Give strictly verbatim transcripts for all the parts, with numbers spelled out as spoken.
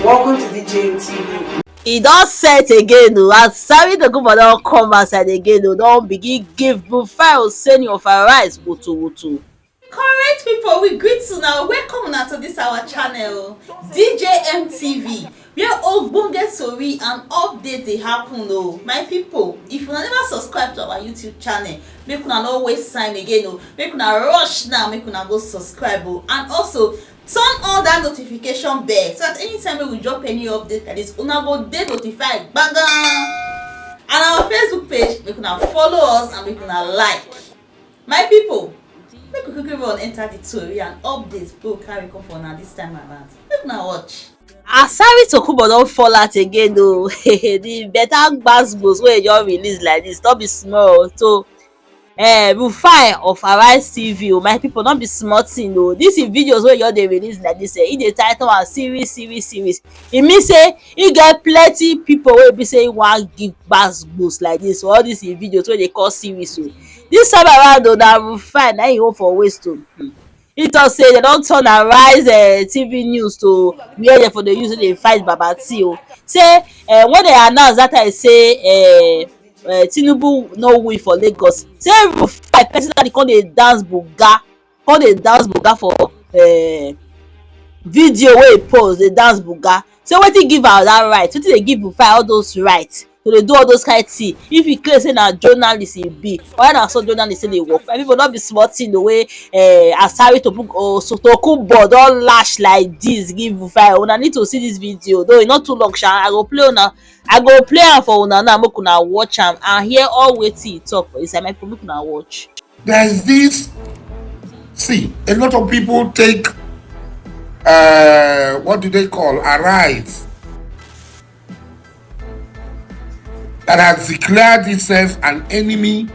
Welcome to D J M T V. E don set again o, as Asari Tokunbo don come outside again o, don begin give Rufai Oseni of Arise woto woto. Correct people, we greet una, welcome una to this our channel, D J M T V, where ogbonge tori and update dey happen o. My people, if una never subscribe to our YouTube channel, make una no waste time again o, make una rush now, make una go subscribe o, and also turn on that notification bell so that anytime wey we drop any update like this, una go dey notified gbagan. And our Facebook page, make una follow us and make una like. My people, make we quickly run enter the tori and update wey we carry come for una this time around. Make una watch. Asari Tokunbo don fall out again o. The better gbas gbos wey e just release like this, no be small o. So, eh, Rufai of Arise T V o, my people, no be small thing o. This him videos wey e just dey release like this, eh, e dey title am series, series, series. E mean say e get plenty people wey be say e wan give gbas gbos like this for all these him videos wey dey call series o. This time around o, na Rufai na him hold for waist o. Hmm. He talk say dem don turn Arise, eh, T V news to where dem for dey use dey fight Baba T o. Say, eh, when dem announce that time say, eh, eh, Tinubu no win for Lagos, say Rufai personally come dey dance buga, come dey dance buga for, eh, video wey e post, dey dance buga. Say wetin give am that right? Wetin dey give Rufai all those rights to dey do all those kind thing? If e claim say na journalist e be, why na so journalist take dey work? My people, no be small thing the way, eh, Asari Tokunbo, oh, so Tokunbo don lash like this give Rufai. Una need to see this video, though e no too long sha. I go play una, I go play am for una now, make una watch am and hear all wetin e talk for inside. My people, make una watch. There's this. See, a lot of people take, uh, what do they call, Arise, that has declared itself an enemy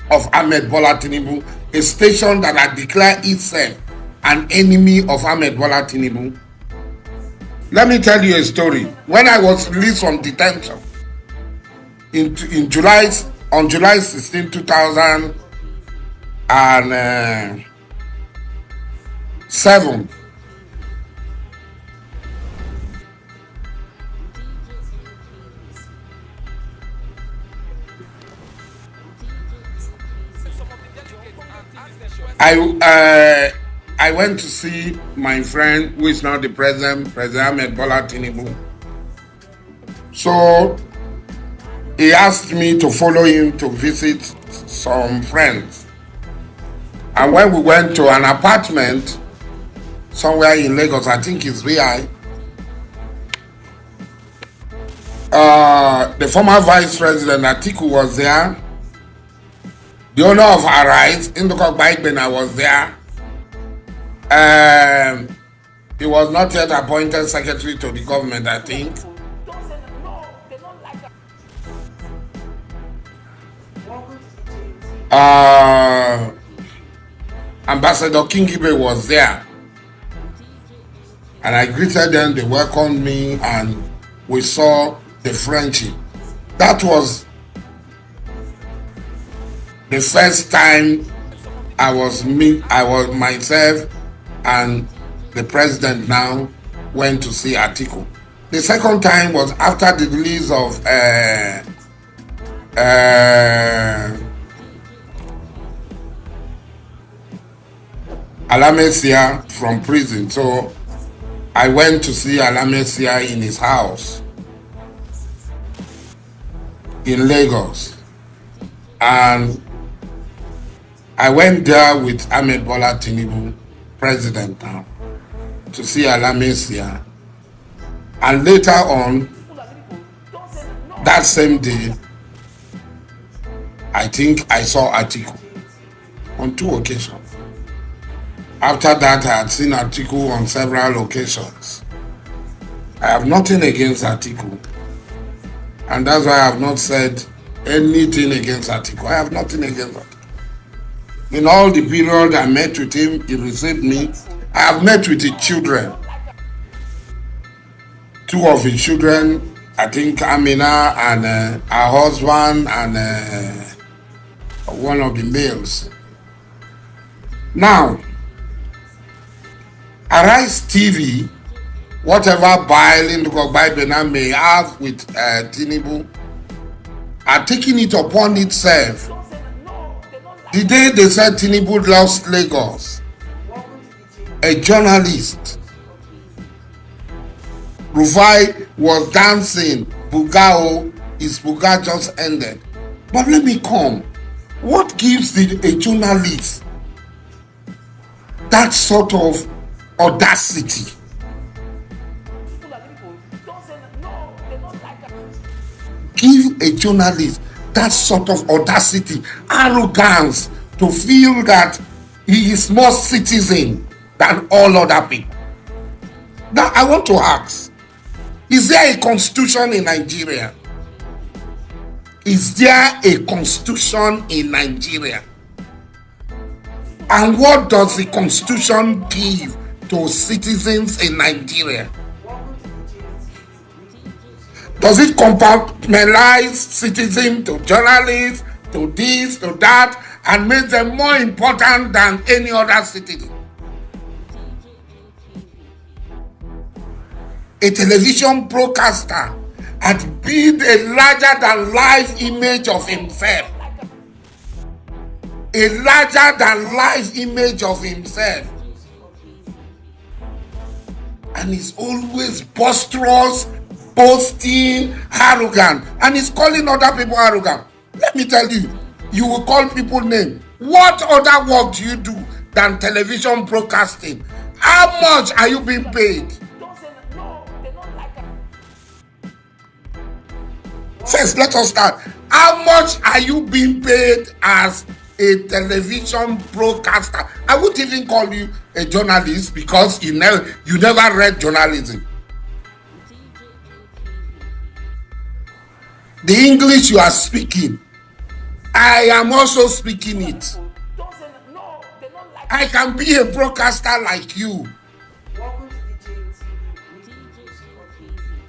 of Ahmed Bola Tinubu, a station that had declared itself an enemy of Ahmed Bola Tinubu. Let me tell you a story. When I was released from detention in, in July, on July sixteenth, two thousand and seven, I, uh, I went to see my friend, who is now the president, President Ahmed Bola Tinubu. So he asked me to follow him to visit some friends. And when we went to an apartment somewhere in Lagos, I think it's V I, uh, the former Vice President Atiku was there. The owner of Arise, Nduka Baigbena, was there. Um, he was not yet appointed secretary to the government, I think. Uh, Ambassador Kingibe was there. And I greeted them, they welcomed me, and we saw the friendship. That was the first time I was me, I was myself and the president now went to see Atiku. The second time was after the release of, uh, uh, Alamesia from prison. So I went to see Alamesia in his house in Lagos. And I went there with Ahmed Bola Tinubu, president now, to see Alamesia. And later on, that same day, I think I saw Atiku on two occasions. After that, I had seen Atiku on several occasions. I have nothing against Atiku, and that's why I have not said anything against Atiku. I have nothing against Atiku. In all the period I met with him, he received me. I have met with his children. Two of his children, I think Amina and, uh, her husband and, uh, one of the males. Now, Arise T V whatever bile Nduka Ogbaegbena may have with uh, Tinubu, are taking it upon itself. The day they said Tinubu lost Lagos, a journalist, Rufai, was dancing. Buga o, his buga just ended. But let me come. What gives the, a journalist that sort of audacity? Give a journalist that sort of audacity, arrogance, to feel that he is more citizen than all other people. Now, I want to ask, is there a constitution in Nigeria? Is there a constitution in Nigeria? And what does the constitution give to citizens in Nigeria? Does it compartmentalize citizens to journalists, to this, to that, and make them more important than any other citizen? A television broadcaster had built a larger than life image of himself. A larger than life image of himself. And he's always boisterous, boasting, arrogant. And he's calling other people arrogant. Let me tell you, you will call people name. What other work do you do than television broadcasting? How much are you being paid? First, let us start. How much are you being paid as a television broadcaster? I wouldn't even call you a journalist because you never you never read journalism. The English you are speaking, I am also speaking it. I can be a broadcaster like you.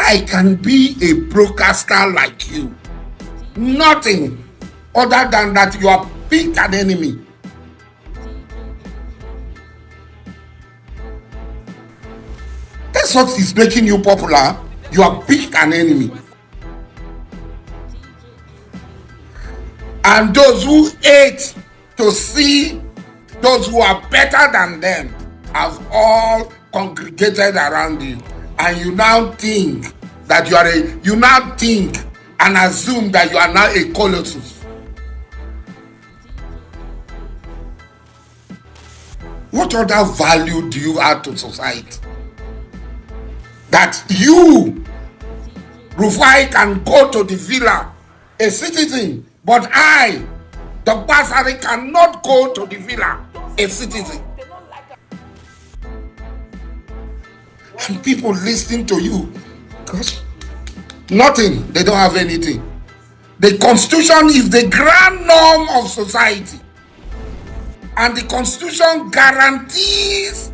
I can be a broadcaster like you. Nothing other than that you have picked an enemy. That's what is making you popular. You have picked an enemy. And those who hate to see those who are better than them have all congregated around you. And you now think that you are a, you now think and assume that you are now a colossus. What other value do you add to society? That you, Rufai, can go to the villa, a citizen, but I, Doctor Asare, cannot go to the villa, a citizen. And people listening to you, gosh, nothing, they don't have anything. The constitution is the grand norm of society. And the constitution guarantees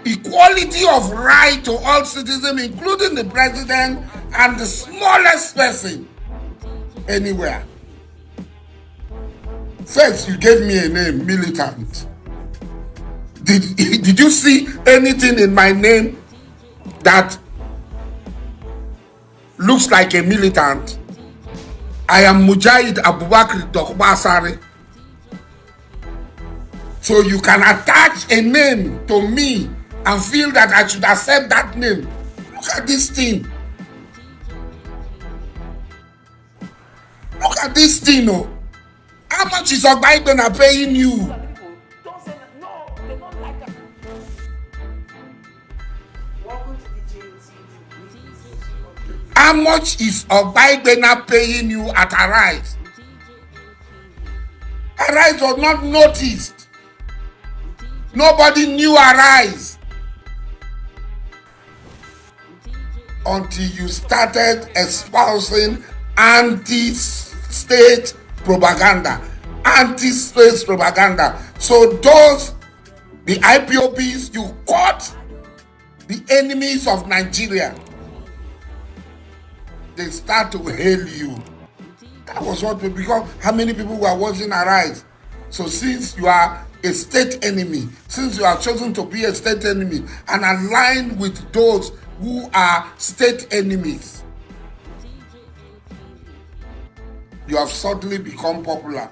equality of right to all citizens, including the president and the smallest person anywhere. First, you gave me a name, militant. Did, did you see anything in my name that looks like a militant? I am Mujahid Abubakar Dokbasare. So you can attach a name to me and feel that I should accept that name. Look at this thing. Look at this thing, oh. How much is Ogbaegbena paying you? How much is Ogbaegbena paying you at Arise? Arise was not noticed. Nobody knew Arise until you started espousing anti-state propaganda, anti-space propaganda. So those, the I P O Bs, you caught the enemies of Nigeria. They start to hail you. That was what we, because how many people were watching Arise? So since you are a state enemy, since you are chosen to be a state enemy and align with those who are state enemies, you have suddenly become popular.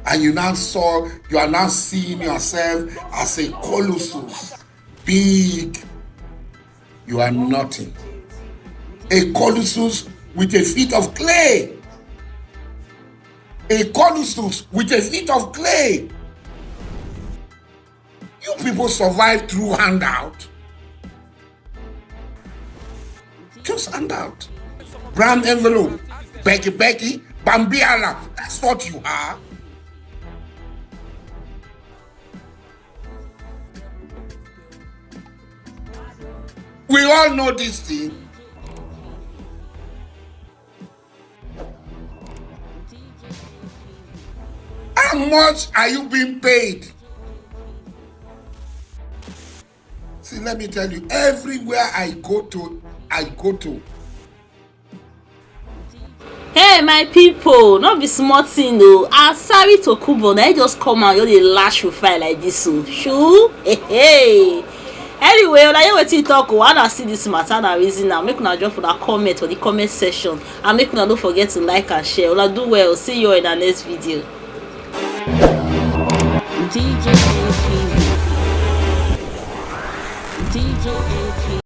And you now saw, you are now seeing yourself as a colossus. Big. You are nothing. A colossus with a feet of clay. A colossus with a feet of clay. You people survive through handout. Just handout. Brown envelope. Becky Becky. Bambiala. That's what you are. We all know this thing. How much are you being paid? See, let me tell you, everywhere I go to, I go to. Hey, my people, no be small thing o. Asari Tokunbo, na him just come out, just dey lash with fire like this o. Shoo, hey, hey. Anyway, una hear wetin he talk o. How una see this matter, na reason now. Make una drop una comment for the comment section, and make una no forget to like and share. Una do well. See you in the next video. D J A P. D J A P.